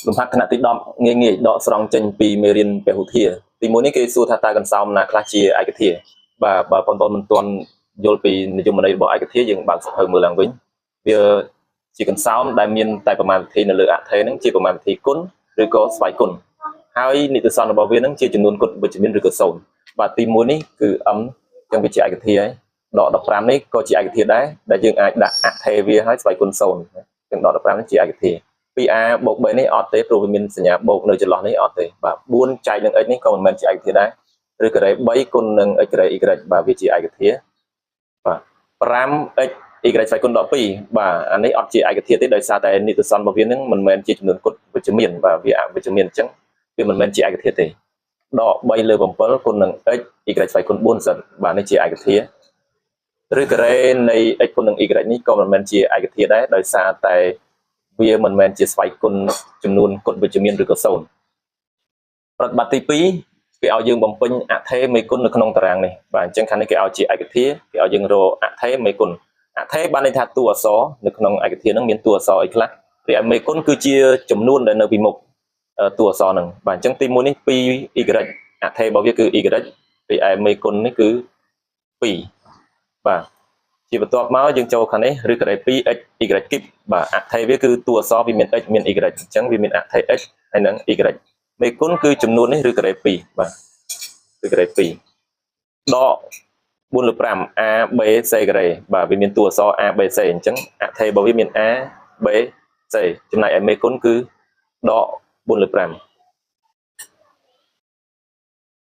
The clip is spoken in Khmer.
លំហាត់ថ្នាក់ទី10ងាយងាយដកស្រង់ចេញពីមេរៀនពហុធាទីមួយនេះគេសួរថាតើកន្សោមណាខ្លះជាឯកធាបាទបើបងប្អូនមិនទាន់យល់ពីនិយមន័យរបស់ឯកធាយើងបើកសៀវភៅមើលឡើងវិញវាជាកន្សោមដែលមានតែប្រមាណវិធីនៅលើអថេហ្នឹងជាប្រមាណវិធីគុណឬក៏ស្វ័យគុណហើយនិទសន្នរបស់វាហ្នឹងជាចំនួនគត់វិជ្ជមានឬក៏0បាទទីមួយនេះគឺ m ចឹងវាជាឯកធាហើយដក15នេះក៏ជាឯកធាដែរដែលយើងអាចដាក់អថេវាហើយស្វ័យគុណ0ចឹងដក15នេះជាឯកធា 2a បូក b នេះអត់ទេព្រោះវាមានសញ្ញាបូកនៅចន្លោះនេះអត់ទេបាទ4ចែកនឹង x នេះក៏មិនមែនជាឯកធាដែរឬការ៉េ3គុណនឹង x ការ៉េ y បាទវាជាឯកធាបាទ 5x y ស្វ័យគុណដក2បាទអានេះអត់ជាឯកធាទេដោយសារតែនិទសន្នរបស់វានឹងមិនមែនជាចំនួនគត់វិជ្ជមានបាទវាអវិជ្ជមានអញ្ចឹងវាមិនមែនជាឯកធាទេដក3លើ7គុណនឹង x y ស្វ័យគុណ4សិនបាទនេះជាឯកធាឬការ៉េនៃ x គុណនឹង y នេះក៏មិនមែនជាឯកធាដែរដោយសារតែវាមិនមែនជាស្វ័យគុណចំនួនគត់វិជ្ជមានឬក៏0ប្រតិបត្តិទី2គេឲ្យយើងបំពេញអថេមេគុណនៅក្នុងតារាងនេះបាទអញ្ចឹងខាងនេះគេឲ្យជាឯកធាគេឲ្យយើងរកអថេមេគុណអថេបានន័យថាតួអក្សរនៅក្នុងឯកធាហ្នឹងមានតួអក្សរអីខ្លះរីឯមេគុណគឺជាចំនួនដែលនៅពីមុខតួអក្សរហ្នឹងបាទអញ្ចឹងទី1នេះ 2y អថេរបស់វាគឺ y រីឯមេគុណនេះគឺ2បាទជាបន្ទាប់មកយើងចូលខាងនេះឬការ៉េ 2x y គីបបាទអថេវាគឺតួអក្សរវាមាន x មាន y អញ្ចឹងវាមានអថេ x ហើយនិង y មេគុណគឺចំនួននេះឬការ៉េ2បាទឬការ៉េ2ដក4លើ5 a b c ការ៉េបាទវាមានតួអក្សរ a b c អញ្ចឹងអថេរបស់វាមាន a b c ចំណែកឯមេគុណគឺដក4លើ5